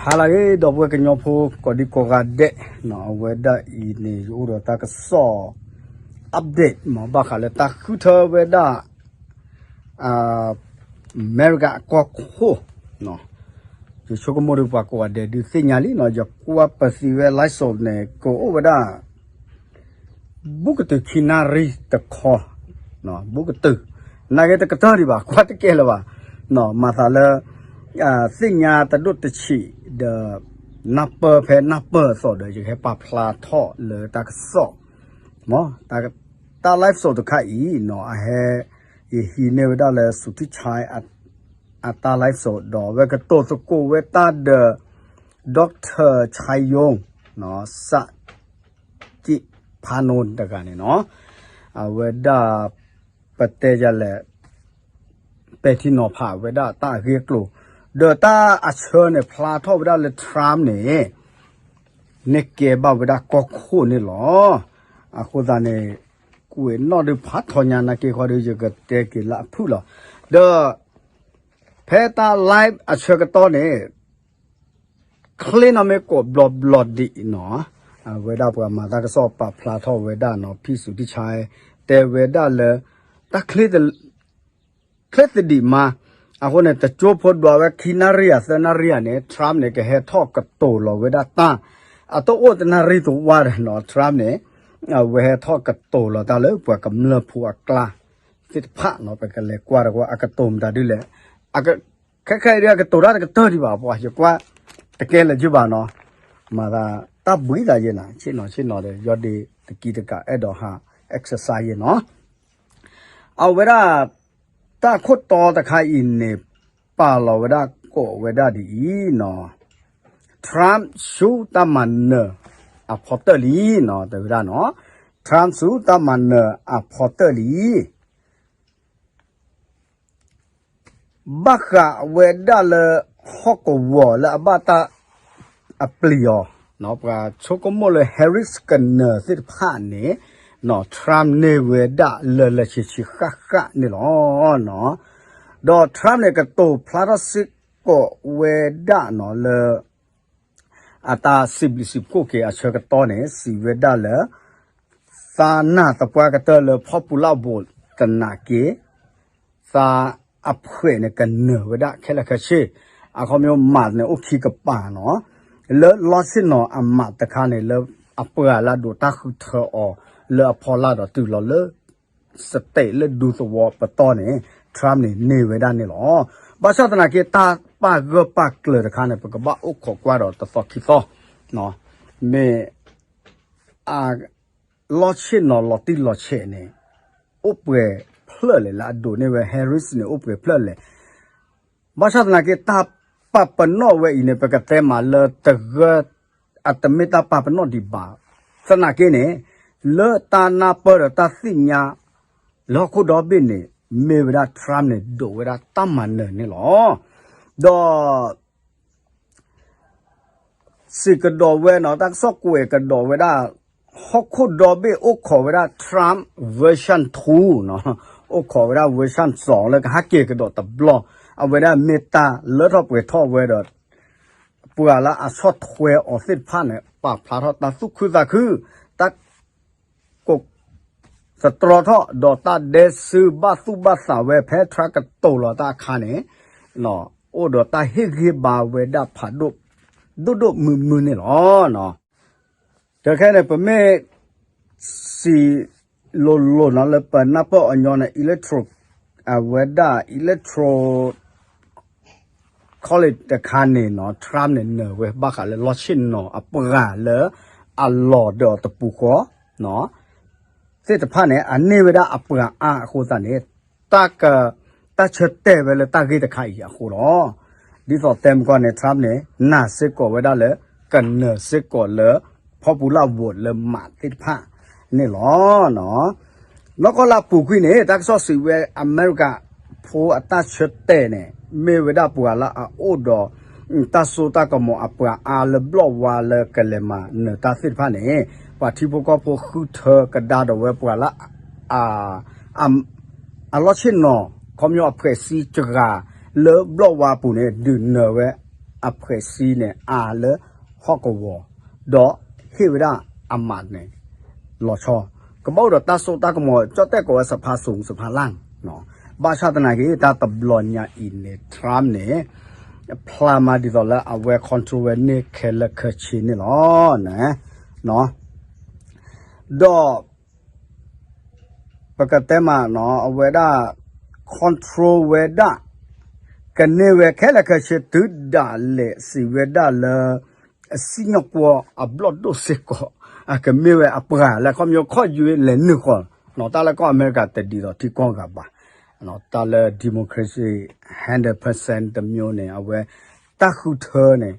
ဟါလၢအဂ့ၤ ဒီပုၢ်ဝဲၢ်ကညီဖိ ကိးဒံကိးဂၤဒဲး, အဝဲဒၣ်အံၤန့ၣ် ယအိၣ်ဒီးတၢ်ကစီၣ် update မ့ၢ် ဘၣ်ဃးလၢတၢ်ဃုထၢဝဲဒၣ် အမဲရကၤအကီၢ်ခိၣ်, ယဆိကမိၣ်ဒီးပှၤကိးဂၤဒဲးဒုးသ့ၣ်ညါလံနီၤ, ယကွၢ်ပသံဝဲ live show န့ၣ် ကအိၣ်ဝဲဒၣ် ဘူးကတုၤခံနၣ်ရံၣ်တခီ, ဘူးကတုၤ, နာ်က့တကတၢၢ်ဒံးဘၣ် ကွၢ်တကဲလၢၤဘၣ်, မၤသးလၢ သ့ၣ်ညါတဒိၣ်တဆံးဒီး နၢ်ပၢၢ်ဖဲနၢ်ပၢၢ်အသိးဒီး ယကဟဲပာ်ဖျါထီၣ်လၢတၢ်ကစီၣ်, တၢ် live show တခါအံၤနီၤ အဟဲ ယဟံးန့ၢ်ဝဲဒၣ်လၢ စူၤထံဆါ အတၢ် live show ဒီးအဝဲကတိၤသကိးဝဲတၢ်ဒီး doctor ဆါယိၣ် စးကံးဖးနိတဂၤန့ၣ်နီၤ, အဝဲဒၣ် ပတဲယလဲၣ် ပဲာ်ထံနီၤဖးဝဲဒၣ်တၢ်အဂ့ၢ်အကျိၤ, ဒီးတၢ်အဆၢန့ၣ် ဖျါထီၣ်ဝဲဒၣ်လၢ Trump န့ၣ် န့ၢ်ကဲဘၣ်ဝဲဒၣ်ကီၢ်ခိၣ်န့ၣ်လီၤ. အဃိသတးန့ၣ် ကွဲးနီၣ်ဒုးဖးထီညါနာ်က့ဃီဒီး ယကတဲက့ၤလၢအဖုၣ်လီၤ. ဒီး ဖဲတၢ် live အဆၢကတီၢ်န့ၣ် ချ့နီၣ်မ့ၢ်ကိးဘျီဘျီဒံးနီၤ, အဝဲဒၣ်ပှၤမၤတၢ်ကစီၣ်ပာ်ဖျါထီၣ်ဝဲဒၣ်နီၤ ဖံးစူၤထံဆါ တဲဝဲဒၣ်လၢ တၢ်ချ့ ချ့သဒံးမါ, အဃိန့ၣ် တကၠိဖိဒွးဝဲခံနၣ်ရံၣ်ဧါသၢနၣ်ရံၣ်ဧါန့ၣ် Trump န့ၣ် ကဟဲထီၣ်ကတိၤလီၤဝဲဒၣ်တၢ်, အတအိၣ်တနၣ်ရံၣ်တဝါဒီးနီၤ Trump န့ၣ် အဝဲဟဲထီၣ်ကတိၤလီၤတၢ်လၢပှၤကမျၢၢ်ဖိအကျါသ့ၣ်တဖၣ်နီၤ, ပကလဲၤကွၢ်တကွၢ် အကတိၤမတၤဒ်လဲၣ်, ခဲခဲအံၤဒ်အကတိၤတၢ်တကတၢၢ်ဒံးဘၣ် ပှၤယကွၢ်တကဲလၢၤကၠ့ဘၣ်နီၤ, မၤသးတၢ်ဘှံးသးယဲနၤ ဆ့ၣ်နီၤဆ့ၣ်နီၤဒီး ယီၢ်ဒ့တကံတကးအဲၣ်ဒိးဟး exercise ယဲနီၤ. အဝဲဒၣ် တၢ်ခိၣ်တီတခါအံၤန့ၣ် ပာ်လီၤဝဲဒၣ်ကိးဝဲဒၣ်ဒ်အံၤနီၤ, Trump ဆူတၢ်မၤနၢၤအဖီတၢၣ်လံနီၤ, တဲဝဲဒၣ်နီၤ, Trump ဆူတၢ်မၤနၢၤအဖီတၢၣ်လံ ဘၣ်ဃးဝဲဒၣ်လၢ ဟီၣ်ကဝီၤလၢအဘၣ်တၢ်အပျံၤအီၤ, ပှၤဆိကမိၣ်လၢ Harris ကနၢၤသ့ၣ်တဖၣ်န့ၣ် Trump န့ၢ်ဝဲဒၣ်လၢလၢဆံးဆံးဃၣ်ဃၣ်န့ၣ်လီၤ. ဒီး Trump န့ၣ် ကတိၤဖျါထီၣ်စ့ၢ်ကီးဝဲဒၣ်နီၤ လၢ အတၢ်စံးဘျုးစံးဖှိၣ်က့ၤအဆၢကတီၢ်န့ၣ် စံးဝဲဒၣ်လၢ သးနၢ်သပှၢ်ကတၢၢ်လၢ popular vote သနာ်က့ သးအဖှဲးန့ၣ် ကနၢၤဝဲဒၣ်ခဲလၢာ်ခဲဆ့, အခီပညီမးန့ၣ် အိၣ်ခံကပၤနီၤ, လၢလီၢ်ဆ့ၣ်နီၤအမးတခါန့ၣ် လၢအပှၤလၢအဒိးတၢ်ဃုထၢအီၤလၢအဖီလာ်ဒီးတုၤလီၤလၢ state လၢဒူသဝီပတီၢ်န့ၣ် Trump န့ၣ် န့ၢ်ဝဲဒၣ်န့ၣ်လီၤ. ဘၣ်ဆၣ်သနာ်က့ တၢ်ပာ်ဂၢၢ်ပာ်ကျၢၤတခါန့ၣ် ပကဘၣ်အိၣ်ခိးကွၢ်ဒီးတသီခံသီ, မ့ၢ် အ လီၢ်ဆ့ၣ်နီၤလီၤတံၢ်လီၤဆဲးန့ၣ် အိၣ်ပှဲၤဖျၢၣ်လဲၣ် လၢအဒိးန့ၢ်ဝဲ Harris န့ၣ် အိၣ်ပှဲၤဖျၢၣ်လဲၣ်. ဘၣ်ဆၣ်သနာ်က့ တၢ်ပာ်ပနီၣ်ဝဲအံၤန့ၣ် ပကတဲမးလၢတဂၢၢ် အတမ့ၢ်တၢ်ပာ်ပနီၣ်ဒံးဘၣ်. သနာ်က့န့ၣ် လၢတၢ်နၢ်ပၢၢ်ဒီးတၢ်သ့ၣ်ညါ လၢဟီၣ်ခိၣ်ဒီဘ့ၣ်န့ၣ် မ့ၢ်ဝဲဒၣ် Trump န့ၣ် ဒိးဝဲဒၣ်တၢ်မၤနၢၤန့ၣ်လီၤ. ဒီး စံးကဒီးဝဲနီၤ တၢ်ကစီၣ်ကွဲးကဒီးဝဲဒၣ် ဟီၣ်ခိၣ်ဒီဘ့ၣ်အိၣ်ခိးဝဲဒၣ် Trump version two နီၤ, အိၣ်ခိးဝဲဒၣ် version သွင် လၢကဟဲက့ၤကဒီးတဘျီ, အဝဲဒၣ်မ့ၢ်တၢ်လၢထီၣ်ပှဲၤထီၣ်ဝဲဒီး ပှၤလၢအဆီၣ်ထွဲအီၤသ့ၣ်တဖၣ်န့ၣ် ပာ်ဖျါထီၣ်တၢ်သူၣ်ခုသးခု, တၢ် ကိးသတြီထီၣ်ဒီးတၢ်ဒဲစုဘၣ်သူၣ်ဘၣ်သးဝဲ ဖဲ Trump ကတိၤလီၤတၢ်အခါန့ၣ် အိၣ်ဒီးတၢ်ဟ့ၣ်ဂံၢ်ဘါဝဲဒၣ်ဖးဒိၣ် ဒိၣ်ဒိၣ်မုၢ်မုၢ်န့ၣ်လီၤ. ဒီးခဲအံၤန့ၣ် ပမ့ၢ်စံးလိၤလိၤနီၤ လၢပနၢ်ပၢၢ်အီၤညီန့ၣ် electoral အဝဲဒၣ် electoral college တခါန့ၣ်နီၤ Trump န့ၣ် နၢၤဝဲဘၣ်ဃးလၢလီၢ်ဆ့ၣ်နီၤအပှၤလၢအလီၤဒီးအီၤတပူၤဃီ သ့ၣ်တဖၣ်န့ၣ် အန့ၢ်ဝဲဒၣ်အပှၤအါအဃိသတးန့ၣ် တၢ်က တၢ်ဆၢတဲာ်ဝဲလၢတၢ်ဂ့ၢ်တခါအံၤအဃိလီၤ. ဒ်သိးတဲမကီန့ၣ် Trump န့ၣ် နာ်စ့ၢ်ကီးဝဲဒၣ်လၢ ကနၢၤစ့ၢ်ကီးလၢ popular vote လၢမးသ့ၣ်တဖၣ်န့ၣ်လီၤ. နီၢ်ကီၢ်လၢအပူၤကွံာ်န့ၣ် တၢ်ကစီၣ်စံးဝဲ အမဲရကၤဖိအတၢ်ဆၢတဲာ်န့ၣ် မ့ၢ်ဝဲဒၣ်ပှၤလၢအအိၣ်ဒီး တၢ်စိတၢ်ကမီၤအပှၤအါလၢဘျီၣ်ဝါလၢကလဲၤမၤနၢၤတၢ်သ့ၣ်တဖၣ်န့ၣ် ပှၤထံဖိကီၢ်ဖိဃုထၢကဒါဒီးဝဲပှၤလၢ အ အလီၢ်ဆ့ၣ်နီၤ ခီပညီအဖှဲးစံကဂၤ လၢဘျီၣ်ဝါအပူၤန့ၣ် ဒုးနၢၤဝဲ အဖှဲးစံန့ၣ် အါလၢဟီၣ်ကဝီၤ, ဒီးဟ့ၣ်ဝဲဒၣ်အမးန့ၣ် လီၤဆီ, ကဘၣ်အိၣ်ဒီးတၢ်စိတၢ်ကမီၤ ကၠီၣ်တဲၣ်ကိးဝဲ စဖါစူၤစဖါလၢ်, ဘၣ်ဆၣ်သနာ်က့ တၢ်တဘျီညါအံၤန့ၣ် Trump န့ၣ် ဖျါမးဒ်သိးလၢအဝဲ control ဝဲန့ၢ်ခဲလၢာ်ခဲဆ့န့ၣ်လီၤ. ဒီး ပကတဲမးနီၤ အဝဲဒၣ် control ဝဲဒၣ် ကန့ၢ်ဝဲခဲလၢာ်ခဲဆ့ တုၤဒၣ်လဲာ်စံးဝဲဒၣ်လၢ အစံၣ်ညီၣ်ကွီၢ်အဘျီၣ်ဒိၣ်စ့ၢ်ကီး အကမ့ၢ်ဝဲအပှၤလၢခီဖျိခီၣ်ယွံလဲၤနုာ်ဃီနီၤ, တၢ်လၢကီၢ်အမဲရကၤ တဒ်သိးထံကီၢ်ဂၤဘၣ်, တၢ်လၢ democracy hundred percent တစ်မျိုးန့ၣ် အဝဲ တၢ်ဃုထၢန့ၣ်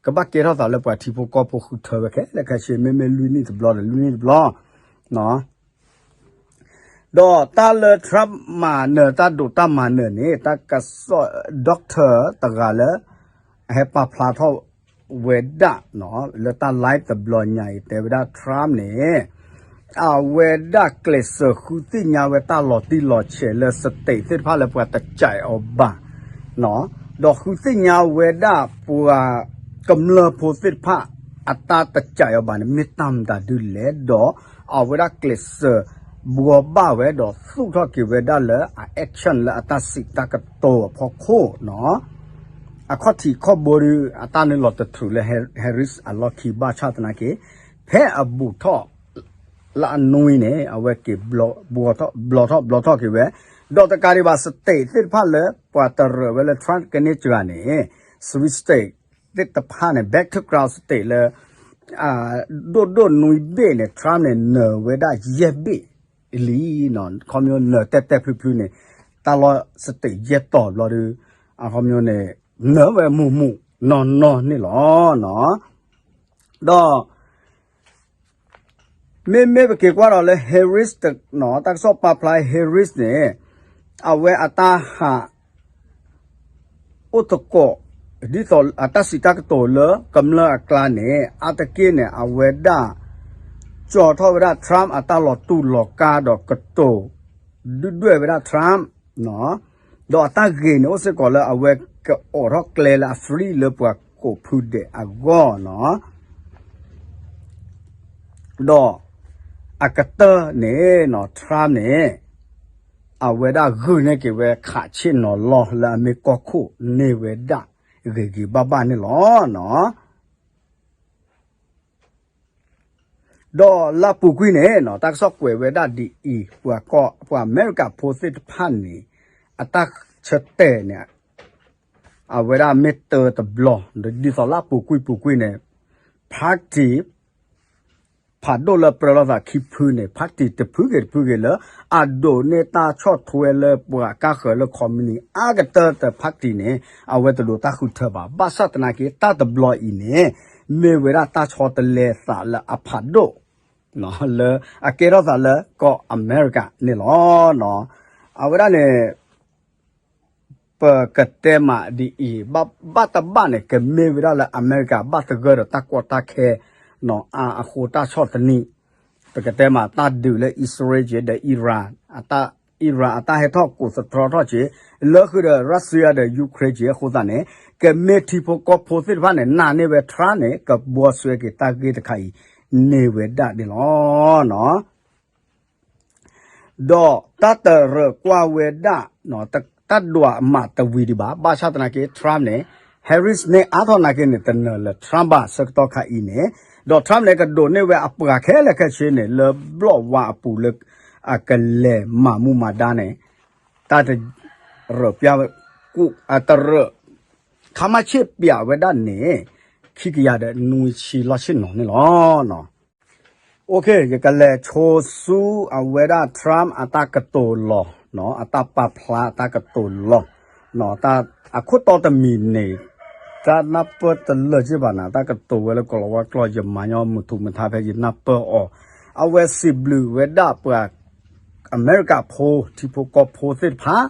ကဘၣ်ကဲထီၣ်သးလၢပှၤထံဖိကီၢ်ဖိဃုထၢဝဲခဲလၢာ်ခဲဆ့ မ့မ့ၢ်လွံၢ်နံၣ်တဘျီဒီးလွံၢ်နံၣ်တဘျီ ဒီးတၢ်လၢ Trump မၤနၢၤ တၢ်ဒိးတၢ်မၤနၢၤန့ၣ် တၢ်ကစီၣ် doctor တဂၤလၢ အဟဲပာ်ဖျါထီၣ်ဝဲဒၣ် လၢတၢ် live တဘျီညါအံၤ တဲဝဲဒၣ် Trump န့ၣ် အဝဲဒၣ်ကျဲးစၢးဃုသ့ၣ်ညါဝဲတၢ်လီၤတံၢ်လီၤဆဲးလၢ state သ့ၣ်တဖၣ်လၢပှၤတကးအီၤဘၣ် ဒီးဃုသ့ၣ်ညါဝဲဒၣ်ပှၤကမျၢၢ်ဖိသ့ၣ်တဖၣ် အတၢ်တကးအီၤဘၣ်န့ၣ် မ့ၢ်တၢ်မတၤဒုလဲၣ် ဒီးအဝဲဒၣ်ကျဲးစၢးဘှီဘၣ်ဝဲ ဒီးသူၣ်ထီၣ်က့ၤဝဲဒၣ်လၢအ action လၢအတၢ်စံးတၢ်ကတိၤအဖီခိၣ်နီၤ အခီၣ်ထံးခီၣ်ဘိဒီး အတၢ်န့ၣ်လီၤတထူးလၢ Harris အလီၢ်ခံဘၣ်ဆၣ်သနာ်က့ ဖဲအဘူးထီၣ် လၢအနွံန့ၣ် အဝဲက့ၤ ဘျီထီၣ်ဘျီထီၣ်က့ၤဝဲ ဒီးတကးဒံးဘၣ် state သ့ၣ်တဖၣ်လၢ ပှၤတရၢးဝဲလၢ Trump ကန့ၢ်စှၤန့ၣ် swing state သ့ၣ်တဖၣ်န့ၣ် battleground state လၢ ဒိၣ်ဒိၣ်နွံဘ့ၣ်န့ၣ် Trump န့ၣ် နၢၤဝဲဒၣ်ယဲၢ်ဘ့ၣ်လံနီၤ ခီဖျိနၢၤတဲာ်တဲာ်ဖျုးဖျုးန့ၣ် တၢ်လီၢ် state ယဲၢ်တီၤဘျီဒီး အခီပညီန့ၣ် နၢၤဝဲမုာ်မုာ်နီၢ်နီၢ်န့ၣ်လီၤ. ဒီး မ့မ့ၢ်ပက့ၤကွၢ်ဒီးလၢ Harris တနီၤ တၢ်ကစီၣ်ပာ်ဖျါ Harris န့ၣ် အဝဲအတၢ်ဟး အိၣ်သကိး ဒ်သိးအတၢ်စံးတၢ်ကတိၤလၢကမျၢၢ်အကျါန့ၣ် အါတက့ၢ်န့ၣ် အဝဲဒၣ် ကၠီၤထီၣ်ဝဲဒၣ် Trump အတၢ်လီၤတူၢ်လီၤကာ်ဒီးကတိၤ ဒုၣ်ဒွဲၣ်ဝဲဒၣ် Trump ဒီးအတၢ်ဂ့ၤန့ၣ် အိၣ်စ့ၢ်ကီးလၢအဝဲကအိးထီၣ်ကျဲလၢအ free လၢပှၤကိးဖုဒဲးအဂီၢ်နီၤ ဒီးအကတၢၢ်န့ၣ်နီၤ Trump န့ၣ် အဝဲဒၣ်ဂုာ်န့ၢ်က့ၤဝဲခးဆ့ၣ်နီၤလီၢ်လၢအမ့ၢ်ကီၢ်ခိၣ်န့ၢ်ဝဲဒၣ်ဂ့ၤဂ့ၤဘၣ်ဘၣ်န့ၣ်လီၤ. ဒီးလၢအပူၤကွံာ်န့ၣ်နီၤ တၢ်ကစီၣ်ကွဲးဝဲဒၣ်ဒ်အံၤ ပှၤကီၢ် ပှၤအမဲရကၤဖိသ့ၣ်တဖၣ်န့ၣ် အတၢ်ဆၢတဲာ်န့ၣ် အဝဲဒၣ်မ့ၢ်တၢတဘျီ ဒ်သိးလၢအပူၤကွံာ်ပူၤကွံာ်န့ၣ် party ဖးဒိၣ်လၢပြၢလိာ်သးခံဖုန့ၣ် party တဖုဂ့ၤတဖုဂ့ၤလၢ အဒိးန့ၢ်တၢ်ဆီၣ်ထွဲလၢပှၤကါဃၢၤလၢ ခီမနံၤ အါကတၢၢ်တ party န့ၣ် အဝဲတဒိးတၢ်ဃုထၢဘၣ်. ဘၣ်ဆၣ်သနာ်က့ တၢ်တဘျီအံၤန့ၣ် မ့ၢ်ဝဲဒၣ်တၢ်ဆီတလဲသးလၢအဖးဒိၣ် လၢအကဲထီၣ်သးလၢကီၢ်အမဲရကၤန့ၣ်လီၤ. အဝဲဒၣ်န့ၣ် ပကတဲမးဒ်အံၤ ဘၣ်တဘၣ်န့ၣ် ကမ့ၢ်ဝဲဒၣ်လၢအမဲရကၤဘၣ်သဂၢၢ်ဒီးတၢ်ကီတၢ်ခဲ အဃိတၢ်ဆီၣ်သနံး ပကတဲမးတၢ်ဒုးလၢအံၣ်စရ့လးက့ၤဒီး Iran အတၢ် Iran အတၢ်ဟဲထီၣ်ကိးသတြီထီၣ်က့ၤ လၢဃုာ်ဒီး Russia ဒီး Ukraine က့ၤအဃိသတးန့ၣ် ကမ့ၢ်ထံဖိကီၢ်ဖိသ့ၣ်တဖၣ်န့ၣ် နာ်န့ၢ်ဝဲ Trump န့ၣ် ကဘှီစွဲက့ၤတၢ်ဂ့ၢ်တခါအံၤ န့ၢ်ဝဲဒၣ်န့ၣ်လီၤ. ဒီးတၢ်တရၢၣ်ကွၢ်ဝဲဒၣ် တၢ်ဒွးမးတဝံၤဒံးဘၣ် ဘၣ်ဆၣ်သနာ်က့ Trump န့ၣ် Harris န့ၢ်အါထီၣ်နာ်က့န့ၣ် တနၢၤလၢ Trump ဘၣ်ဆၢကတီၢ်ခါအံၤန့ၣ် ဒီး Trump န့ၣ် ကဒိးန့ၢ်ဝဲအပှၤခဲလၢာ်ခဲဆ့န့ၣ် လၢဘျီၣ်ဝါအပူၤလၢ အကလဲၤမၤမူမၤဒါန့ၣ် တၢ်တရၢၣ်ပျၢ်ဝဲ တရၢၣ် ခါမၢ်ဆ့ၣ်ပျးဝဲဒၣ်န့ၣ် ခံကယၤဒီးနွံဆံလီၢ်ဆ့ၣ်နီၤန့ၣ်လီၤ. ယကလဲၤဆိဆူအဝဲဒၣ် Trump အတၢ်ကတိၤလီၤ အတၢ်ပာ်ဖျါအတၢ်ကတိၤလီၤ အခိၣ်တီတမံၤန့ၣ် တၢ်နၢ်ပၢၢ်တလၢာ်က့ဘၣ်နၤ တၢ်ကတိၤဝဲလၢကီၢ်လီၤဝါကျိာ် ယမၤညီမုာ်ထူၣ်မုာ်ထါဖဲယနၢ်ပၢၢ်အီၤ အဝဲစံးဘျုးဝဲဒၣ်ပှၤ အမဲရကၤဖိ ထံဖိကီၢ်ဖိသ့ၣ်တဖၣ်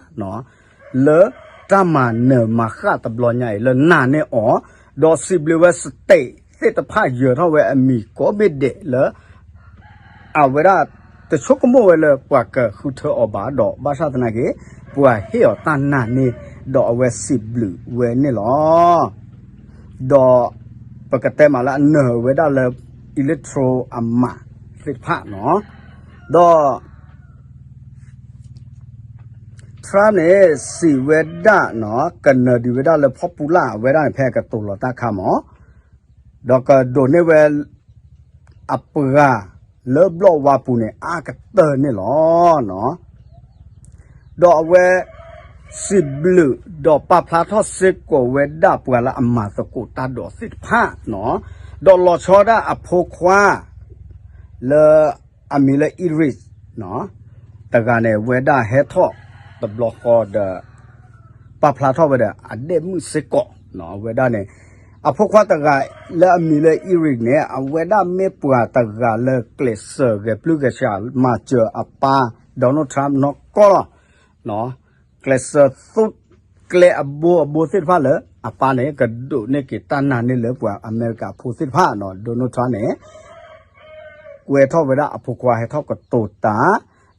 လၢတၢ်မၤနၢၤမၤဃၣ်တဘျီညါအံၤ လၢနာ်န့ၢ်အီၤ ဒီးစံးဘျုးဝဲ state သ့ၣ်တဖၣ် ယၢၤထီၣ်ဝဲအမံၤကိးဘ့ၣ်ဒဲးလၢ အဝဲဒၣ်တဆိကမိၣ်ဝဲလၢပှၤကဃုထၢအီၤဘၣ်ဒီး ဘၣ်ဆၣ်သနာ်က့ ပှၤဟ့ၣ်အီၤတၢ်နာ်န့ၢ် ဒီးအဝဲစံးဘျုးဝဲန့ၣ်လီၤ. ဒီးပကတဲမးလၢအနၢၤဝဲဒၣ်လၢ electoral အမးသ့ၣ်တဖၣ်နီၤ, ဒီး Trump န့ၣ် စံးဝဲဒၣ်နီၤ ကနၢၤဒံးဝဲဒၣ်လၢ popular အဝဲဒၣ်န့ၣ် ဖဲအကတိၤလီၤတၢ်အခါမး ဒီးကဒိးန့ၢ်ဝဲ အပှၤလၢဘျီၣ်ဝါပူၤန့ၣ် အါကတၢၢ်န့ၣ်လီၤ. ဒီးအဝဲ စံးဘျုးဒီးပာ်ဖျါထီၣ်စ့ၢ်ကီးဝဲဒၣ်ပှၤလၢအမၤသကိးတၢ်ဒီးသ့ၣ်တဖၣ်နီၤ, ဒီးလီၤဆီဒၣ်အဖိခွါ လၢအမံၤလၢ Eric တဂၤန့ၣ် အဝဲဒၣ်ဟဲထီၣ်တဘျီဃီဒီး ပာ်ဖျါထီၣ်ဝဲဒီးအဒဲၣ်မုၣ်စ့ၢ်ကီးနီၤ, အဝဲဒၣ်န့ၣ် အဖိခွါတဂၤလၢအမံၤလၢ Eric န့ၣ် အဝဲဒၣ်မ့ၢ်ပှၤတဂၤလၢကျဲးစၢးဂဲၤပျုၢ်ဂဲၤဆှး မၤစၢၤအပၢ် Donald Trump နီၢ်ကီၢ်လီၤ. ကျဲးစၢးသူကျဲအဘိအဘိသ့ၣ်တဖၣ်လၢ အပၢ်န့ၣ် ကဒိးန့ၢ်က့ၤတၢ်နာ်န့ၢ်လၢပှၤအမဲရကၤဖိသ့ၣ်တဖၣ်နီၤ, Donald Trump န့ၣ် ကွဲထီၣ်ဝဲဒၣ်အဖိခွါဟဲထီၣ်ကတိၤတၢ်,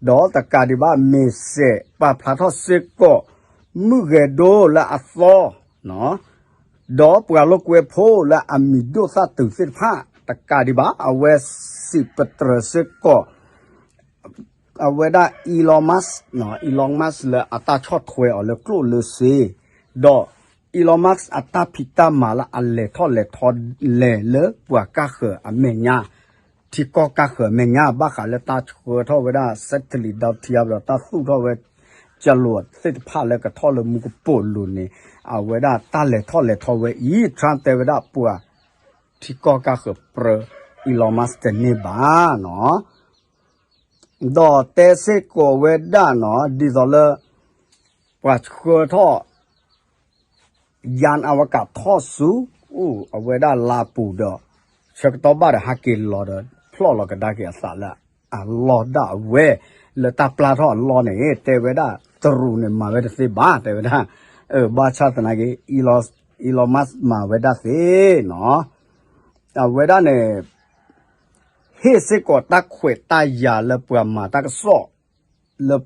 ဒီးတကးဒံးဘၣ် မ့ၢ်စဲးပာ်ဖျါထီၣ်စ့ၢ်ကီး မုၢ်ဂဲၤဒိလၢအသီ ဒီးပှၤလိာ်ကွဲဖိလၢအမံၤဒိၣ်သၣ်တုၤသ့ၣ်တဖၣ် တကးဒံးဘၣ် အဝဲစံးပတြၢၤစ့ၢ်ကီး အဝဲဒၣ် Elon Musk, Elon Musk လၢအတၢ်ဆီၣ်ထွဲအီၤလၢကျိၣ်လၢစ့, ဒီး Elon Musk အတၢ်ဖံးတၢ်မၤလၢအလဲၤထီၣ်လဲၤထီလဲၤလၢပှၤကါဃၢၤအမဲာ်ညါ, ထံကီၢ်ကါဃၢၤအမဲာ်ညါ ဘၣ်ဃးလၢတၢ်ဆှၢထီၣ်ဝဲဒၣ် satellite ဒီးထံအါဘျီ တၢ်သူၣ်ထီၣ်ဝဲ ကလိာ်သ့ၣ်တဖၣ်လၢကထီၣ်လၢမူကပိာ်လိၤန့ၣ် အဝဲဒၣ်တၢ်လဲၤထီၣ်လဲၤထီဝဲအံၤ Trump တဲဝဲဒၣ်ပှၤ ထံကီၢ်ကါဃၢၤပြၢ Elon Musk တန့ၢ်ဘၣ်နီၤ, ဒီးတဲစ့ၢ်ကီးဝဲဒၣ်နီၤ ဒ်သိးလၢ ပှၤဆှၢထီၣ် ယါအဝကၣ်ထီၣ်ဆူ အိၣ်အဝဲဒၣ်လါပူၤဒီး ဆၢကတီၢ်ဘၣ်ဒီးဟးက့ၤလီၤဒီး ဖျီၣ်လီၤကဒါက့ၤအသးလၢအလီၢ်ဒၣ်ဝဲ လၢတၢ်ပျၢ်ထီၣ်အလီၢ်န့ၣ် တဲဝဲဒၣ်တရူးန့ၣ် မၤဝဲတသ့ဘၣ် တဲဝဲဒၣ်, ဘၣ်ဆၣ်သနာ်က့ Elon Musk မၤဝဲဒၣ်သ့နီၤ, အဝဲဒၣ်န့ၣ် ဟ့ၣ်စ့ၢ်ကီးတၢ်ခွဲးတၢ်ယာ်လၢပှၤမၤတၢ်ကစီၣ် လၢ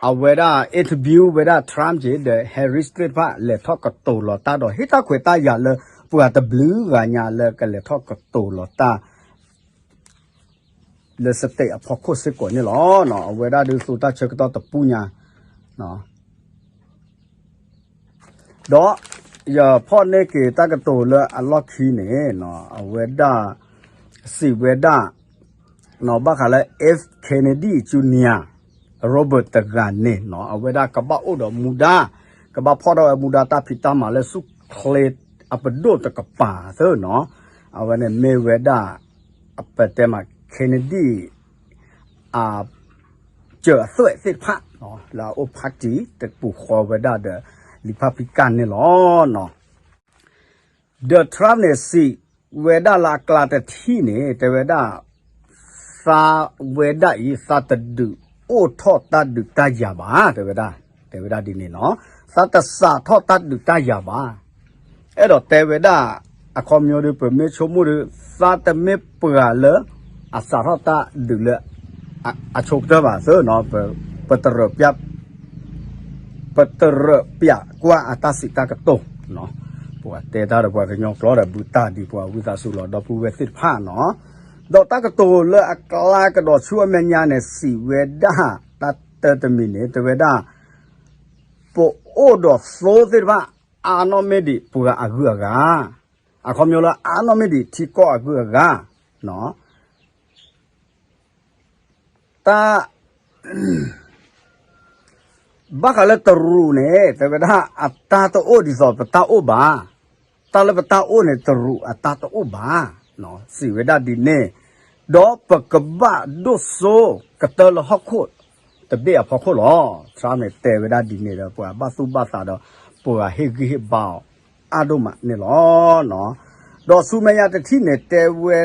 အဝဲဒၣ် interview ဝဲဒၣ် Trump က့ၤဒီး Harris သ့ၣ်တဖၣ် လဲၤထီၣ်ကတိၤလီၤတၢ်ဒီး ဟ့ၣ်တၢ်ခွဲးတၢ်ယာ်လၢ ပှၤတဘျုးဂၤညါလၢကလဲၤထီၣ်ကတိၤလီၤတၢ် လၢ state အဖီခိၣ်စ့ၢ်ကီးန့ၣ်လီၤ. အဝဲဒၣ်ဒုးသိတၢ်ဆၢကတီၢ်တပူၤညါ ဒီး ယဖီၣ်န့ၢ်က့ၤတၢ်ကတိၤလၢအလီၢ်ခံန့ၣ် အဝဲဒၣ် စံးဝဲဒၣ် ဘၣ်ဃးလၢ F Kennedy Junior Robert တဂၤန့ၣ် အဝဲဒၣ်ကဘၣ်အိၣ်ဒီးမူဒါ ကဘၣ်ဖီၣ်ထီၣ်ဝဲမူဒါတၢ်ဖံးတၢ်မၤလၢဆူၣ်ချ့အပဒိၣ်တကပၤသ့နီၤ, အဝဲန့ၣ်မ့ၢ်ဝဲဒၣ် ပတဲမး Kennedy အ စၢၤအသွဲၣ်သ့ၣ်တဖၣ် လၢအအိၣ် party တပူၤဃီဝဲဒၣ်ဒီး Republican န့ၣ်လီၤ. ဒီး Trump န့ၣ် စံးဝဲဒၣ်လၢအကျါတထံၣ်န့ၣ် တဲဝဲဒၣ် သးဝဲဒၣ်အံၤ သးတဒုးအိၣ်ထီၣ်တၢ်ဒုးတၢ်ယၤဘၣ် တဲဝဲဒၣ်, တဲဝဲဒၣ်ဒ်န့ၣ်လီၤ. သးတစးထီၣ်တၢ်ဒုးတၢ်ယၤဘၣ် အဲၣ်ဒိးတဲဝဲဒၣ် အခီပညီဒီး ပမ့ၢ်ဆိကမိၣ်ဒီး သးတမ့ၢ်ပှၤလၢ အစးထီၣ်တၢ်ဒုးလၢ အဆိကတၢၢ်ဘၣ်သ့နီၤ, ပတရၢးပျၢ် ပတရၢးပျၢ်ကွၢ်အတၢ်စံးတၢ်ကတိၤ, ပှၤတဲတၢ်ဒီးပှၤကညီကျိာ်ဒီး ဘုတၢ်ဒ်ပှၤဝံသးစူၤလီၤ ဒီပုၢ်ဝဲၢ်သ့ၣ်တဖၣ်နီၤ, ဒီးတၢ်ကတိၤလၢအကျါကဒီးဆူအမဲာ်ညါန့ၣ် စံးဝဲဒၣ် တၢ်တၢတမံၤန့ၣ် တဲဝဲဒၣ် ပအိၣ်ဒီးသိသ့ၣ်တဖၣ် အါနီၣ်မ့ၢ်ဒံးပှၤအဂုၤအဂၤ, အခီပညီလၢအါနီၣ်မ့ၢ်ဒံးထံကီၢ်အဂုၤအဂၤ, တၢ် ဘၣ်ဃးလၢတရူးန့ၣ် တဲဝဲဒၣ်အတၢ်တအိၣ်ဒ်သိးပတၢ်အိၣ်ဘၣ်, တၢ်လၢပတၢ်အိၣ်န့ၣ် တရူးအတၢ်တအိၣ်ဘၣ်, စံးဝဲဒၣ်ဒ်န့ၣ်, ဒီးပကဘၣ်ဒိၣ်စိကတၢၢ်လၢဟီၣ်ခိၣ်တဘ့ၣ်အဖီခိၣ်လီၤ. Trump န့ၣ်တဲဝဲဒၣ်ဒ်န့ၣ်ဒီး ပှၤဘၣ်သူၣ်ဘၣ်သးဒီး ပှၤဟ့ၣ်ဂံၢ်ဟ့ၣ်ဘါအီၤအါဒိၣ်မးန့ၣ်လီၤ. ဒီးဆူမဲာ်ညါတထံၣ်န့ၣ် တဲဝဲ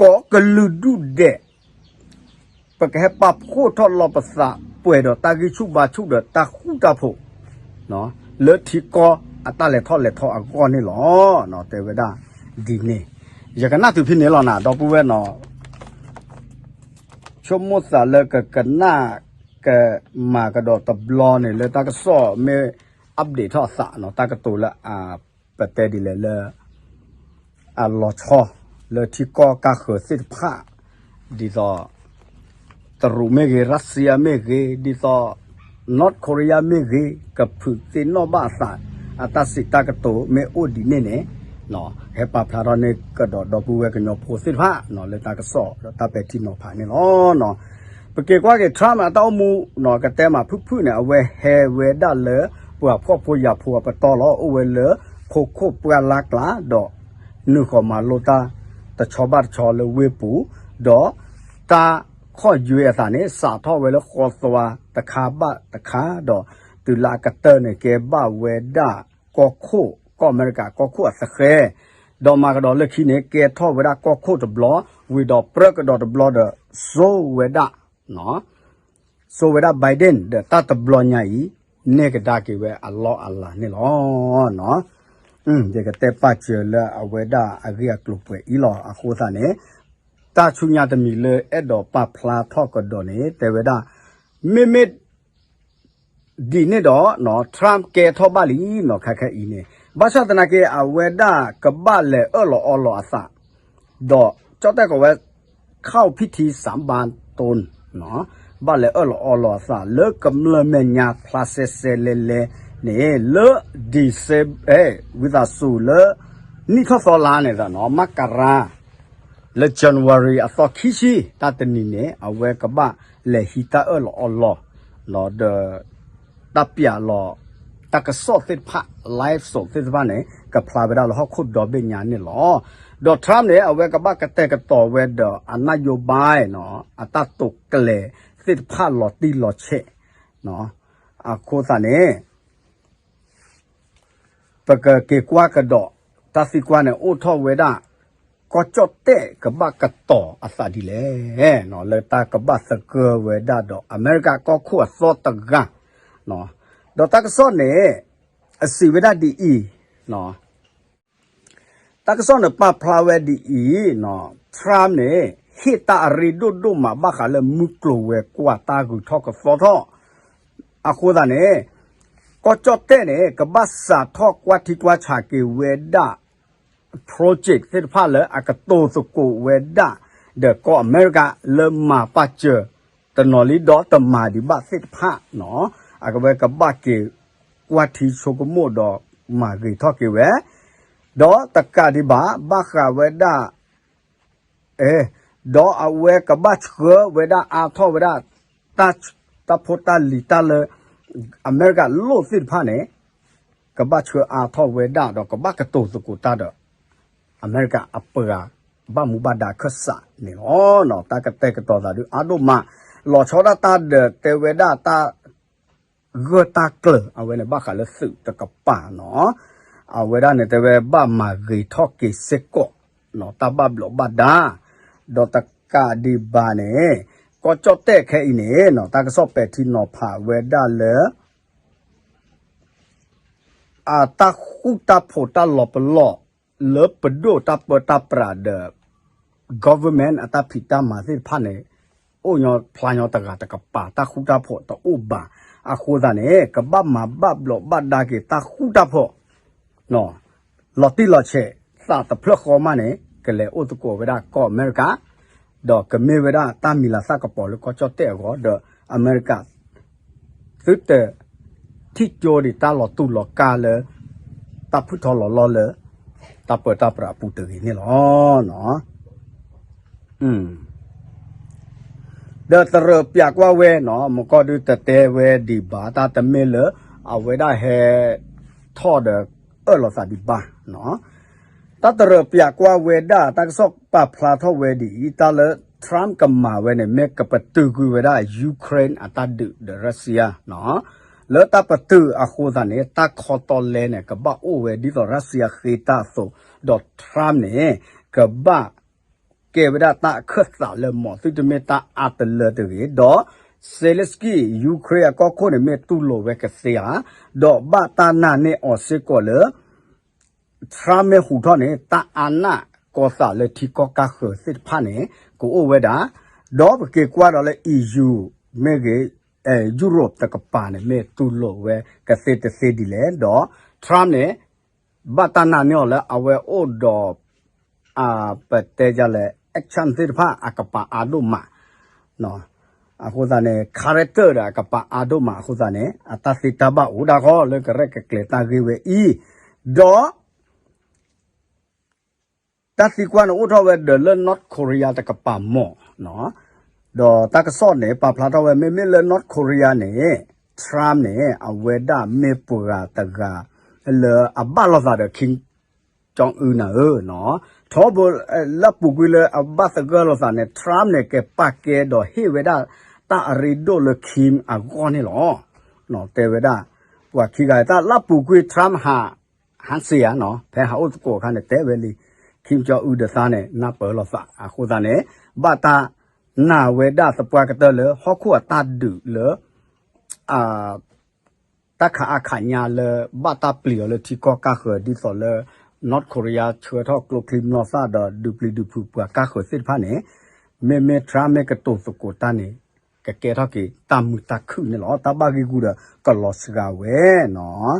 ကိးကလုာ်ဒူၣ်ဒဲး ပကဟဲပာ်ဖှိၣ်ထီၣ်လီၤပသး ပှဲၤဒီးတၢ်ဂံၢ်ဆူၣ်ဘါဆူၣ်ဒီးတၢ်ဃူတၢ်ဖိး လၢထံကီၢ်အတၢ်လဲၤထီၣ်လဲၤထီအဂီၢ်န့ၣ်လီၤ. တဲဝဲဒၣ်ဒ်န့ၣ်, ယကနၣ်တုၤဖဲန့ၣ်လီၤနၤ ဒီပုၢ်ဝဲၢ်နီၤ, ဆိကမိၣ်သးလၢကကနၣ်ကမၤကဒီးတဘျီန့ၣ် လၢတၢ်ကစီၣ်မ့ၢ် update ထီၣ်အသးနီၤ, တၢ်ကတိၤလၢအ ပတဲဒ်လဲၣ်လၢ အလီၤဆီလၢထံကီၢ်ကါဃၢၤသ့ၣ်တဖၣ် ဒ်သိး တရူးမ့ၢ်ဂ့ၤ, Russia မ့ၢ်ဂ့ၤ, ဒ်သိး North Korea မ့ၢ်ဂ့ၤ, ကဖုးသ့ၣ်နီၣ်ဘၣ်အသး အတၢ်စံးတၢ်ကတိၤမ့ၢ်အိၣ်ဒ်န့ၣ်န့ၣ် ဟဲပာ်ဖျါထီၣ်န့ၢ်ကဒီးဒီပုၢ်ဝဲၢ်ကညီဖိသ့ၣ်တဖၣ် လၢတၢ်ကစီၣ်ဒီးတၢ်ပဲာ်ထံနီၤဖးန့ၣ်လီၤ. ပက့ၤကွၢ်က့ၤ Trump အတၢ်အိၣ်မူ ကတဲမးဖုၣ်ဖုၣ်န့ၣ် အဝဲဟဲဝဲဒၣ်လၢ ပှၤဖှီၣ်ဖိယာ်ဖိအပတီၢ်လီၤ. အိၣ်ဝဲလၢ ခိခိၣ်ပှၢ်လၢ်ကျါ ဒီး နုာ်ဃီၤမၤလိတၢ်တဆီဘၣ်တဆီလၢဝ့ၢ်ပူၤ, ဒီး တၢ်ခီၣ်ယွဲအသးန့ၣ် စးထီၣ်ဝဲလၢဃီသွါတခါဘၣ်တခါ, ဒီးတုၤလၢအကတၢၢ်န့ၣ် ကဲဘၣ်ဝဲဒၣ်ကီၢ်ခိၣ်, ကီၢ်အမဲရကၤကီၢ်ခိၣ်အသဃဲ, ဒီးမၤကဒီးလၢခံန့ၣ် ကဲထီၣ်ဝဲဒၣ်ကီၢ်ခိၣ်တဘျီ, ဝံၤဒီးပြၢကဒီးတဘျီဒီး စိဝဲဒၣ် စိဝဲဒၣ် Biden ဒီးတၢ်တဘျီညါအံၤ နဲၣ်ကဒါက့ၤဝဲအလီၢ်အလၤန့ၣ်လီၤ. ယကတဲပာ်စၢၤလၢအဝဲဒၣ်အဂ့ၢ်အကျိၤပှဲၤအံၤလီၤ. အဃိသတးန့ၣ် တၢ်ဆူညါတမံၤလၢအဲၣ်ဒိးပာ်ဖျါထီၣ်ကဒီးန့ၣ် တဲဝဲဒၣ် မ့မ့ၢ် ဒ်န့ၣ်ဒီး Trump ကဲထီၣ်ဘၣ်လံနီၤ ခဲခဲအံၤန့ၣ် ဘၣ်ဆၣ်သနာ်က့ အဝဲဒၣ်ကဘၣ်လဲၤအၢၣ်လီၤအီလီၤအသး ဒီးကၠီၣ်တဲၣ်ကိးဝဲ ခီၣ်ဖံထံစၣ်ဘၣ်တိၢ် ဘၣ်လဲၤအၢၣ်လီၤအီလီၤအသး လၢကမျၢၢ်မဲာ်ညါဖျါဆဲးဆဲးလဲၤလဲၤန့ၣ် လၢ December ဝံသးစူၤလၢ နံၣ်ထီၣ်သီလါန့ၣ်ဒီး မကရၤ လၢ January အသီခံဆံ တၢ်တနံၤန့ၣ် အဝဲကဘၣ်လဲၤဟံးတၢ်အၢၣ်လီၤအီလီၤ ဒီး တၢ်ပျးလီၤ တၢ်ကစီၣ်သ့ၣ်တဖၣ် live show သ့ၣ်တဖၣ်န့ၣ် ကဖျါဝဲဒၣ်လၢဟီၣ်ခိၣ်ဒီဘ့ၣ်ညါန့ၣ်လီၤ. ဒီး Trump န့ၣ် အဝဲကဘၣ်ကတဲာ်ကတီၤဝဲဒီးအနၢ်ယိၤဘါနီၤ အတၢ်တိာ်ကျဲၤသ့ၣ်တဖၣ်လီၤတံၢ်လီၤဆဲး အဃိသတးန့ၣ် ပကက့ၤကွၢ်ကဒီး တၢ်သံကွၢ်န့ၣ် အိၣ်ထီၣ်ဝဲဒၣ် ကီၢ်ကၠီၣ်တဲၣ်ကဘၣ်ကတီၤအသးဒ်လဲၣ် လၢတၢ်ကဘၣ်သဂၢၢ်ဝဲဒၣ်ဒီးအမဲရကၤကီၢ်ခိၣ်အသီတဂၤ ဒီးတၢ်ကစီၣ်န့ၣ် အစံးဝဲဒၣ်ဒ်အံၤ တၢ်ကစီၣ်န့ၣ်ပာ်ဖျါဝဲဒ်အံၤ Trump န့ၣ် ဟ့ၣ်တၢ်အရ့ဒိၣ်ဒိၣ်မးဘၣ်ဃးလၢမုၢ်ကျိၤဝဲၤကွာ်တၢ်ဂုၤထီၣ်ကသီထီၣ် အဃိသတးန့ၣ် ကီၢ်ကၠီၣ်တဲၣ်န့ၣ် ကဘၣ်စးထီၣ်ကွၢ်ထံကွၢ်ဆးက့ၤဝဲဒၣ် project သ့ၣ်တဖၣ်လၢအကတိၤသကိးဝဲဒၣ် ဒီးကီၢ်အမဲရကၤလၢမၤပာ်စၢၤ တနီၤလံဒီးတမၤဒံးဘၣ်သ့ၣ်တဖၣ်နီၤ အကဝဲကဘၣ်က့ၤကွၢ်ထံဆိကမိၣ်ဒီးမၤဂ့ၤထီၣ်က့ၤဝဲ ဒီးတကးဒံးဘၣ် ဘၣ်ဃးဝဲဒၣ် အဲ ဒီးအဝဲကဘၣ်ဆှၢဝဲဒၣ်အါထီၣ်ဝဲဒၣ် တၢ် တၢ်ဖိတၢ်လံၤတၢ်လၢ အမဲရကၤလိၣ်သ့ၣ်တဖၣ်န့ၣ် ကဘၣ်ဆှၢအါထီၣ်ဝဲဒၣ်ဒီးကဘၣ်ကတိၤသကိးတၢ်ဒီး အမဲရကၤအပှၤဘၣ်မူဘၣ်ဒါခၢၣ်စးန့ၣ်လီၤ. တၢ်ကတဲာ်ကတီၤသးဒုးအါဒိၣ်မး လီၤဆီဒၣ်တၢ်ဒီးတဲဝဲဒၣ်တၢ် ဂၢၢ်တၢ်ကျၢၤ အဝဲန့ၣ်ဘၣ်ဃးလၢသုးတကပၤနီၤ အဝဲဒၣ်န့ၣ်တဲဝဲဘၣ်မၤဂ့ၤထီၣ်က့ၤစ့ၢ်ကီး တၢ်ဘၣ်ဘျီးဘၣ်ဒါ ဒီးတကးဒံးဘၣ်န့ၣ် ကီၢ်ကၠီၣ်တဲၣ်ခဲအံၤန့ၣ် တၢ်ကစီၣ်ပဲာ်ထံနီၤဖးဝဲဒၣ်လၢ အတၢ်ဃူတၢ်ဖိးတၢ်လီၤပလီၢ် လၢပဒိၣ်တၢ်ပၢတၢ်ပြးဒီး government အတၢ်ဖံးတၢ်မၤသ့ၣ်တဖၣ်န့ၣ် အိၣ်ညီဖျါညီတဂၤတကပၤ တၢ်ဃူတၢ်ဖိးတအိၣ်ဘၣ် အဃိသတးန့ၣ် ကဘၣ်မၤဘၣ်ဘျီးဘၣ်ဒါက့ၤတၢ်ဃူတၢ်ဖိး လီၤတံၢ်လီၤဆဲး သးတဖျၢၣ်ဃီမးန့ၣ် ကလဲၤအိၣ်သကိးဝဲဒၣ်ကီၢ်အမဲရကၤ ဒီးကမ့ၢ်ဝဲဒၣ်တၢ်မံၤလၤသၣ်ကပီၤလၢကီၢ်ကၠီၣ်တဲၣ်အဂီၢ် ဒီးအမဲရကၤ သုတ ထံၣ်ကၠိဒံးတၢ်လီၤတူၢ်လီၤကာ်လၢ တၢ်ဖုၣ်ထီၣ်လီၤလီၢ်လၢ တၢ်ပၢတၢ်ပြးအပူၤတဂ့ၤန့ၣ်လီၤ. ဒီးတရၢးပျးကွၢ်ဝဲနီၤ မကီၢ်ဒုတတဲဝဲဒံးဘၣ် တၢ်တမ့ၢ်လၢ အဝဲဒၣ်ဟဲထီၣ်ဒီးအၢၣ်လီၤသးဒံးဘၣ်နီၤ တၢ်တရၢးပျးကွၢ်ဝဲဒၣ် တၢ်ကစီၣ်ပာ်ဖျါထီၣ်ဝဲဒ်အံၤ တၢ်လၢ Trump ကမၤဝဲန့ၣ် မ့ၢ်ကပတုာ်ကွံာ်ဝဲဒၣ် Ukraine အတၢ်ဒုးဒီး Russia နီၤ လၢတၢ်ပတုာ်အဃိသတးန့ၣ် တၢ်ခီတီလဲန့ၣ် ကဘၣ်အိၣ်ဝဲဒ်သိး Russia ဃ့တၢ်အသိး ဒီး Trump န့ၣ် ကဘၣ်ကဲဝဲဒၣ်တၢ်အခၢၣ်သးလၢ မ်သုတမ့ၢ်တၢ်အါတလၢတဂ့ၤ ဒီး Zelensky Ukraine အကီၢ်ခိၣ်န့ၣ် မ့ၢ်တူၢ်လိာ်ဝဲကသ့ဧါ ဒီးဘၣ်တၢ်နာ်န့ၢ်အီၤစ့ၢ်ကီးလၢ Trump မ့ၢ်ဟူးထီၣ်န့ၣ် တၢ်အါနၢ်ကီၤသးလၢထံကီၢ်ကါဃၢၤသ့ၣ်တဖၣ်န့ၣ် ကအိၣ်ဝဲဒၣ်, ဒီးပက့ၤကွၢ်ဒီးလၢ EU မ့ၢ်ဂ့ၤ, Europe တကပၤန့ၣ် မ့ၢ်တူၢ်လိာ်ဝဲကသ့တသ့ဒ်လဲၣ်, ဒီး Trump န့ၣ် ဘၣ်တၢ်နာ်န့ၢ်အီၤလၢအဝဲအိၣ်ဒီး ပတဲဒ်လဲၣ် action သ့ၣ်တဖၣ်အကပၤအါဒိၣ်မး, အဃိသတးန့ၣ် character ဒီးအကပၤအါဒိၣ်မးအဃိသတးန့ၣ် အတၢ်သ့တၢ်ဘၣ်အိၣ်ဒၣ်ဃီလၢကရဲၣ်ကကျဲၤတၢ်ဂ့ၢ်ဝဲအံၤ, ဒီး တၢ်သံကွၢ်န့ၣ်အိၣ်ထီၣ်ဝဲဒီးလၢ North Korea တကပၤမီၢ်, ဒီးတၢ်ကစီၣ်န့ၣ် ပာ်ဖျါထီၣ်ဝဲ မ့မ့ၢ်လၢ North Korea န့ၣ် Trump န့ၣ် အဝဲဒၣ်မ့ၢ်ပှၤတဂၤ လၢအဘၣ်လိာ်သးဒီး Kim Jong Un နၤဧၢ, ထီဘိ လၢအပူၤကွံာ်လၢအဘၣ်သဂၢၢ်လိာ်သးန့ၣ် Trump န့ၣ် ကပာ်ကဲဒီးဟ့ၣ်ဝဲဒၣ် တၢ်အရ့ဒိၣ်လၢ Kim အဂီၢ်န့ၣ်လီၤ. တဲဝဲဒၣ် ပှၤခံဂၤတၢ်လၢအပူၤကွံာ် Trump ဟး ဟးစ့ဧါနီၤ ဖဲဟးအိၣ်သကိးအခါန့ၣ် တဲဝဲလံ Kim Jong Un ဒီးသးန့ၣ် နၢ်ပၢၢ်လိာ်သး အဃိသတးန့ၣ် ဘၣ်တၢ်နာ်ဝဲဒၣ်သပှၢ်ကတၢၢ်လၢ ဟီၣ်ခိၣ်အတၢ်ဒုးလၢ တၢ်ခးအါခးညါလၢ ဘၣ်တၢ်ပျံၤအီၤလၢထံကီၢ်ကါဃၢၤ ဒ်သိးလၢ North Korea ဆှၢထီၣ်ကျိချံမျိာ်သၣ်ဒီး ဒုးပျံၤဒုးဖုးပှၤကါဃၢၤသ့ၣ်တဖၣ်န့ၣ် မ့မ့ၢ် Trump မ့ၢ်ကတိၤသကိးတၢ်န့ၣ် ကကဲထီၣ်က့ၤတၢ်မုာ်တၢ်ခုၣ်န့ၣ်လီၤ. တၢ်ဘၣ်ဂ့ၢ်ဂူာ်ဒီးကလီၤစှၤဝဲနီၤ.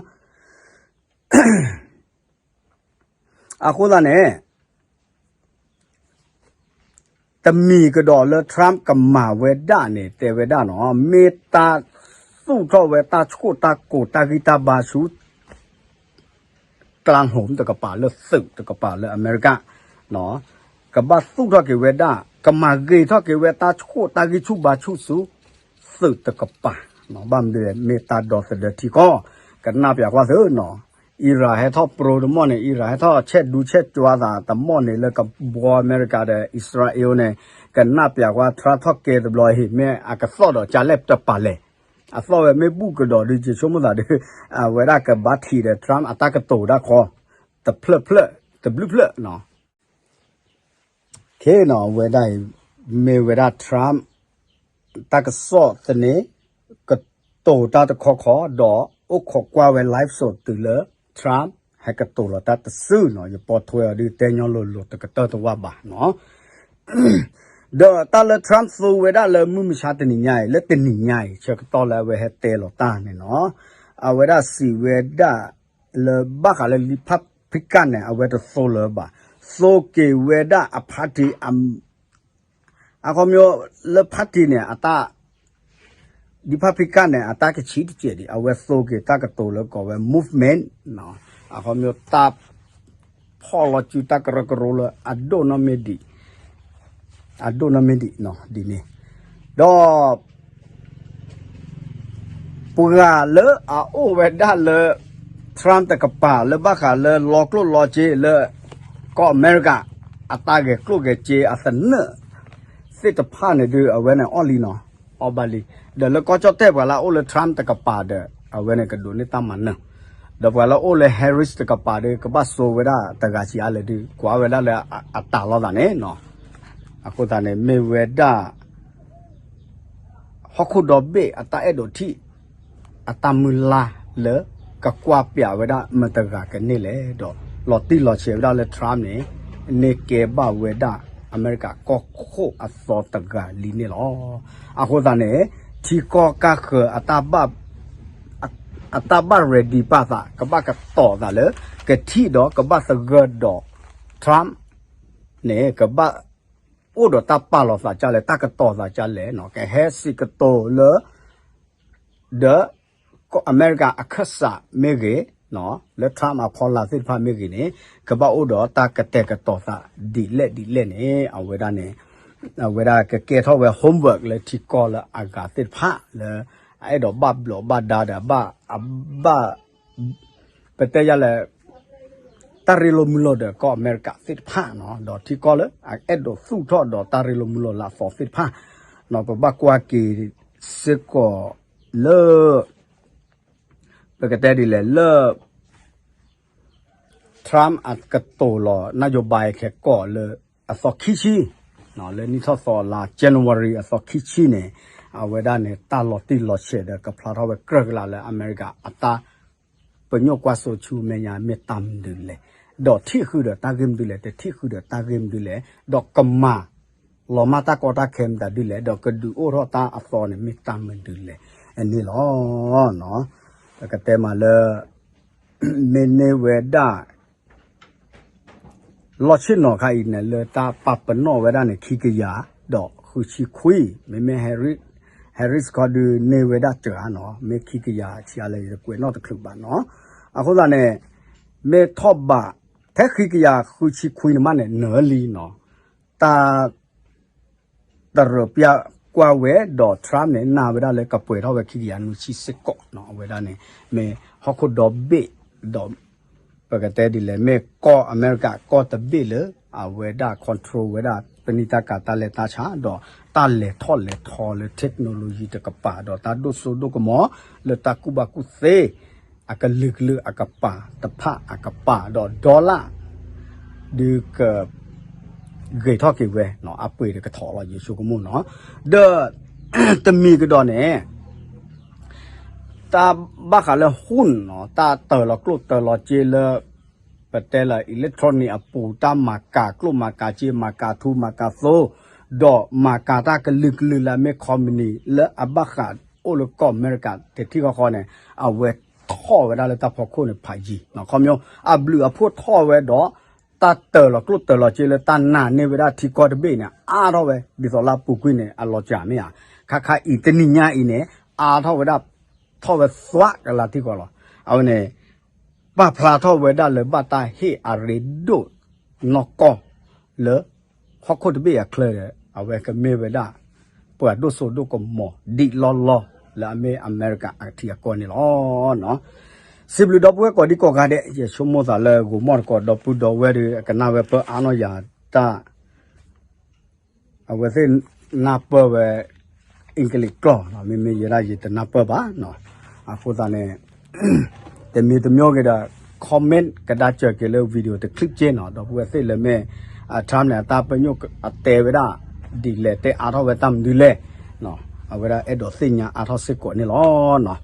အဃိသတးန့ၣ် တမံၤကဒီးလၢ Trump ကမၤဝဲဒၣ်န့ၣ် တဲဝဲဒၣ်နီၤ မ့ၢ်တၢ်သူၣ်ထီၣ်ဝဲတၢ်ဆှိၣ်တၢ်ကိၤတၢ်ဂံၢ်တၢ်ဘါဆူ ကျါ home တကပၤလၢသုးတကပၤလၢအမဲရကၤ ကဘၣ်သူၣ်ထီၣ်က့ၤဝဲဒၣ် ကမၤဂ့ၤထီၣ်က့ၤဝဲတၢ်ဆှိၣ်တၢ်ဂံၢ်ဆူၣ်ဘါဆူၣ်ဆူ သုးတကပၤ ဘၣ်မနုၤလဲၣ် မ့ၢ်တၢ်ဒီသဒၢထံကီၢ် ကနၣ်ပၠးကွၢ်သုနီၤ Iran ဟဲထီၣ်ပြိတမီၢ်န့ၣ် Iran ဟဲထီၣ်ဆဲးဒူဆဲးကၠွါသးတမီၢ်န့ၣ် လၢကဘှီအမဲရကၤဒီး အံၣ်စရ့လးန့ၣ် ကနၣ်ပၠးကွၢ် Trump ထီၣ်ကဲတဘျီဟံၣ် မ့ၢ်အကသီၣ်ဒီးကၠါလဲၣ်တပၤလဲၣ် အသီၣ်ဝဲမ့ၢ်ဘူၣ်ကဒီးဒုး ယဆိကမိၣ်သးဒီး အဝဲဒၣ်ကဘၣ်ထံးဒီး Trump အတၢ်ကတိၤဒၣ်ခီ တဖျၢၣ်ဖျၢၣ် တဘျုးဖျၢၣ်နီၤ ခ့နီၤ အဝဲဒၣ်အံၤ မ့ၢ်ဝဲဒၣ် Trump တၢ်ကစီၣ်သန့ ကတိၤတၢ်တခီခီ ဒီးအိၣ်ခိးကွၢ်ဝဲ live show တုၤလၢ Trump ဟဲကတိၤလီၤတၢ်တစုနီၤ ယပိာ်ထွဲအီၤဒုးတဲညီလိၤလိၤတကတၢၢ်တဝၢ်ဘၣ်နီၤ ဒီးတၢ်လၢ Trump သိဝဲဒၣ်လၢမုၢ်မဆါတနံၤညါအံၤ လၢတနံၤညါအံၤ ဆၢကတီၢ်လၢအဝဲဟဲတဲလီၤတၢ်န့ၣ်နီၤ အဝဲဒၣ်စံးဝဲဒၣ်လၢဘၣ်ဃးလၢ Republican န့ၣ် အဝဲတသိလၢၤဘၣ် သိက့ၤဝဲဒၣ်အ party အခီပညီလၢ party န့ၣ် အတၢ် Republican န့ၣ် အတၢ်ကဆံးတစဲးဒံး အဝဲသိက့ၤတၢ်ကတိၤလၢကိးဝဲ movement အခီပညီတၢ် ဖီၣ်လီၤစုတၢ်ကရၢကရိလၢအဒိၣ်နီၢ်မ့ၢ်ဒံး အဒိၣ်နီၢ်မ့ၢ်ဒံးနီၤ ဒ်န့ၣ် ဒီး ပှၤလၢအအိၣ်ဝဲဒၣ်လၢ Trump တကပၤလၢဘၣ်ဃးလၢလီကျိၣ်လီစ့လၢ ကီၢ်အမဲရကၤ အတၢ်ဂဲၤကျိၣ်ဂဲၤစ့အသနၢၣ်သ့ၣ်တဖၣ်န့ၣ်ဒုး အဝဲန့ၣ်အီၣ်လံနီၤ အီၣ်ဘၣ်လံ ဒီးလၢကီၢ်ကၠီၣ်တဲၣ်ပှၤလၢအအိၣ်လၢ Trump တကပၤဒီး အဝဲန့ၣ်ကဒိးန့ၢ်တၢ်မၤနၢၤ ဒီးပှၤလၢအအိၣ်လၢ Harris တကပၤဒီး ကဘၣ်စိာ်ဝဲဒၣ်တဂၤဆံးအါလဲၣ်ဒုး ကွၢ်ဝဲဒၣ်လၢအတၢ်လိာ်သးန့ၣ်နီၤ အဃိသတးန့ၣ် မ့ၢ်ဝဲဒၣ် ဟီၣ်ခိၣ်ဒီဘ့ၣ်အတၢ်အဲၣ်ဒိးထံၣ် အတၢ်မုၢ်လၢ်လၢ ကကွၢ်ပၠးဝဲဒၣ်မတၤတဂၤကန့ၢ်လဲၣ်ဒီး လီၤတံၢ်လီၤဆဲးဝဲဒၣ်လၢ Trump န့ၣ် န့ၢ်ကဲဘၣ်ဝဲဒၣ် အမဲရကၤကီၢ်ခိၣ်အသီတဂၤလံန့ၣ်လီၤ. အဃိသတးန့ၣ် ထံကီၢ်ကါဃၢၤ အတၢ်ဘၣ် ready ပာ်သး ကဘၣ်ကတီၤသးလၢ ကထံၣ်ဒီးကဘၣ်သဂၢၢ်ဒီး Trump န့ၣ် ကဘၣ်အိၣ်ဒီးတၢ်ပာ်လီၤသးဒ်လဲၣ် တၢ်ကတီၤသးဒ်လဲၣ် ကဟဲစံးကတိၤလၢ ဒီး အမဲရကၤအခၢၣ်စးမ့ၢ်ဂ့ၤ လၢ Trump အဖီလာ်သ့ၣ်တဖၣ်မ့ၢ်ဂ့ၤန့ၣ် ကဘၣ်အိၣ်ဒီးတၢ်ကတဲာ်ကတီၤသးဒ်လဲၣ်ဒ်လဲၣ်န့ၣ် အဝဲဒၣ်န့ၣ် အဝဲဒၣ်ကကဲထီၣ်ဝဲ homework လၢထံကီၢ်လၢအဂၤသ့ၣ်တဖၣ်လၢ အအဲၣ်ဒိးဘၣ်ဘျိးဘၣ်ဒါဒီး အဘၣ် အဘၣ် ပတဲယၤလဲၣ် တၢ်ရ့လိာ်မုာ်လိာ်ဒီးကီၢ်အမဲရကၤသ့ၣ်တဖၣ်နီၤ ဒီးထံကီၢ်လၢအအဲၣ်ဒိးသူၣ်ထီၣ်ဒီးတၢ်ရ့လိာ်မုာ်လိာ်လၢအသီသ့ၣ်တဖၣ်နီၤ ပဘၣ်ကွၢ်က့ၤစ့ၢ်ကီးလၢ ပကတဲဒ်လဲၣ်လၢ Trump အကတိၤလီၤ နၢ်ယိၤဘၣ်ခဲကိးလၢ အသီခံဆံ လၢနံၣ်ထီၣ်သီလါ January အသီခံဆံန့ၣ် အဝဲဒၣ်န့ၣ် တၢ်လီၤတံၢ်လီၤဆဲးဒီးကဖျါထီၣ်ဝဲကြၢးကလာ်လၢအမဲရကၤအတၢ် ပညိၣ်ကွၢ်စိဆူမဲာ်ညါမ့ၢ်တၢ်မနုၤလဲၣ်, ဒီးထံၣ်ဃုာ်ဒီးတၢ်ဂ့ၢ်မနုၤလဲၣ်, တထံၣ်ဃုာ်ဒီးတၢ်ဂ့ၢ်မနုၤလဲၣ်, ဒီးကမၤလီၤမၢ်တၢ်ကီတၢ်ခဲမတၤဒ်လဲၣ်, ဒီးကဒုးအိၣ်ထီၣ်တၢ်အသီန့ၣ် မ့ၢ်တၢ်မနုၤလဲၣ်န့ၣ်လီၤ. ပကတဲမးလၢ မ့ၢ်န့ၢ်ဝဲဒၣ် လီၢ်ဆ့ၣ်နီၤခါအံၤန့ၣ် လၢတၢ်ပာ်ပနီၣ်ဝဲဒၣ်န့ၣ် ခံကယၤဒီးဃုဆံခွံ, မ့မ့ၢ် Harris ခီဒုးန့ၢ်ဝဲဒၣ်စှၤနီၤ, မ့ၢ်ခံကယၤဆံးအါလဲၣ် ယတကွဲးနီၣ်တချုးဘၣ်နီၤ. အဃိသတးန့ၣ် မ့ၢ်ထီၣ်ဘး ထဲခံကယၤဃုဆံခွံန့ၣ်မးန့ၣ် နၢၤလံနီၤ, တၢ် တရၢးပျၢ်ကွၢ်ဝဲဒီး Trump န့ၣ် နာ်ဝဲဒၣ်လၢကပှဲၤထီၣ်ဝဲခံကယၤနွံဆံစ့ၢ်ကီးနီၤ, အဝဲဒၣ်န့ၣ် မ့ၢ်ဟီၣ်ခိၣ်ဒီဘ့ၣ်ဒီး ပကတဲဒ်လဲၣ် မ့ၢ်ကီၢ်အမဲရကၤကီၢ်တဘ့ၣ်လၢ အဝဲဒၣ် control ဝဲဒၣ် ပနံာ်တၢ်ကၤတၢ်လဲၤတၢ်ဆါ ဒီးတၢ်လဲၤထီၣ်လဲၤထီလၢ technology တကပၤ ဒီးတၢ်ဒိၣ်စိဒိၣ်ကမီၤ လၢတၢ်ကူၣ်ဘၣ်ကူၣ်သ့ အကလုာ်ကလုာ်အကပၤ တဖၣ်အကပၤ ဒီး dollar ဒုးက ဂ့ၤထီၣ်က့ၤဝဲနီၤ, အပှ့ၤတကထီၣ်လီၤ ယဆိကမိၣ်နီၤ. ဒီး တမံၤကဒီးန့ၣ် တၢ်ဘၣ်ဃးလၢ หุ้น နီၤ, တၢ်တၢၤလီၤကျိၣ်တၢၤလီၤစ့လၢ ပတဲလၢ electronic အပူၤ တၢ်မၤကၤကျိၣ်မၤကၤစ့ မၤကၤထူမၤကၤသိ, ဒီးမၤကၤတၢ်ကလုာ်ကလုာ်လၢအမ့ၢ် company လၢအဘၣ်ဃးအိၣ်လၢကီၢ်အမဲရကၤ တထံၣ်ဃီဃီန့ၣ် အဝဲထီၣ်ဝဲဒၣ်လၢတၢ်ဖီခိၣ်န့ၣ်ဖးယံၤနီၤ, ခီပညီ အဘျုးအဖှိၣ်ထီၣ်ဝဲဒီး တၢ်တၢၤလီၤကျိၣ်တၢၤလီၤစ့လၢတၢ်နာ်န့ၢ်ဝဲဒၣ်ထံကီၢ်တဘ့ၣ်န့ၣ် အါထီၣ်ဝဲ ဒ်သိးလၢအပူၤကွံာ်န့ၣ် အလီၤစှၤမ့ၢ်ဧါ, ခါခါအံၤတနံၤညါအံၤန့ၣ် အါထီၣ်ဝဲဒၣ် ထီၣ်ဝဲသွးကလးထံကီၢ်လီၤ. အဝဲန့ၣ် ပာ်ဖျါထီၣ်ဝဲဒၣ်လၢဘၣ်တၢ်ဟ့ၣ်အရ့ဒိၣ်နီၢ်ကီၢ်လၢ ဟီၣ်ခိၣ်တဘ့ၣ်အချၢဒီး အဝဲကမ့ၢ်ဝဲဒၣ် ပှၤဒိၣ်စိဒိၣ်ကမီၤဒံးလီၢ်လီၢ်လၢအမ့ၢ်အမဲရကၤအထံအကီၢ်န့ၣ်လီၤ. စံးဘျုးဒီပုၢ်ဝဲၢ်ကိးဒံကိးဂၤဒဲး, ယဆိကမိၣ်သးလၢဂိၤမီၣ်တကိးဒီပုၢ်ဒီဝဲၢ်ဒီး အကနၣ်ဝဲပၢအါနီၢ်ယၤတၢ် အဝဲသ့ၣ်နၢ်ပၢၢ်ဝဲ အ့ကလံးကျိာ်နီၤ, မ့မ့ၢ်ယဲဒၣ်ယတနၢ်ပၢၢ်ဘၣ်နီၤ. အဃိသတးန့ၣ် တမံၤတမံၤဂ့ၤဒီး comment ကဒါစၢၤက့ၤလၢ video တချံးက့နီၤ, ဒီပုၢ်ဝဲၢ်သ့ၣ်လၢမ့ၢ် Trump န့ၣ် အတၢ်ပညိၣ်အတဲဝဲဒၣ် ဒ်လဲၣ်တဲအါထီၣ်ဝဲတၢ်မနုၤလဲၣ်, အဝဲဒၣ်အဲၣ်ဒိးသ့ၣ်ညါအါထီၣ်စ့ၢ်ကီးန့ၣ်လီၤ.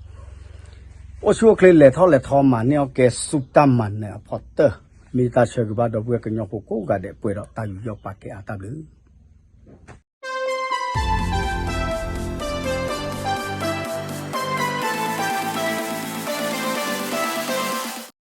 အိၣ်ဆူၣ်အိၣ်ချ့လဲၤထီၣ်လဲၤထီမၤန့ၢ်အီၣ်ကဲဆူတၢ်မၤနၢၤအဖီတၢၢ်, မ့ၢ်တၢ်ဆၢဂ့ၤဘၣ်ဒီပုၢ်ဝဲၢ်ကညီဖိကိးဂၤဒဲး ပှဲၤဒီးတၢ်ယူးယီၣ်ပာ်ကဲအါတၢ်ဘျုး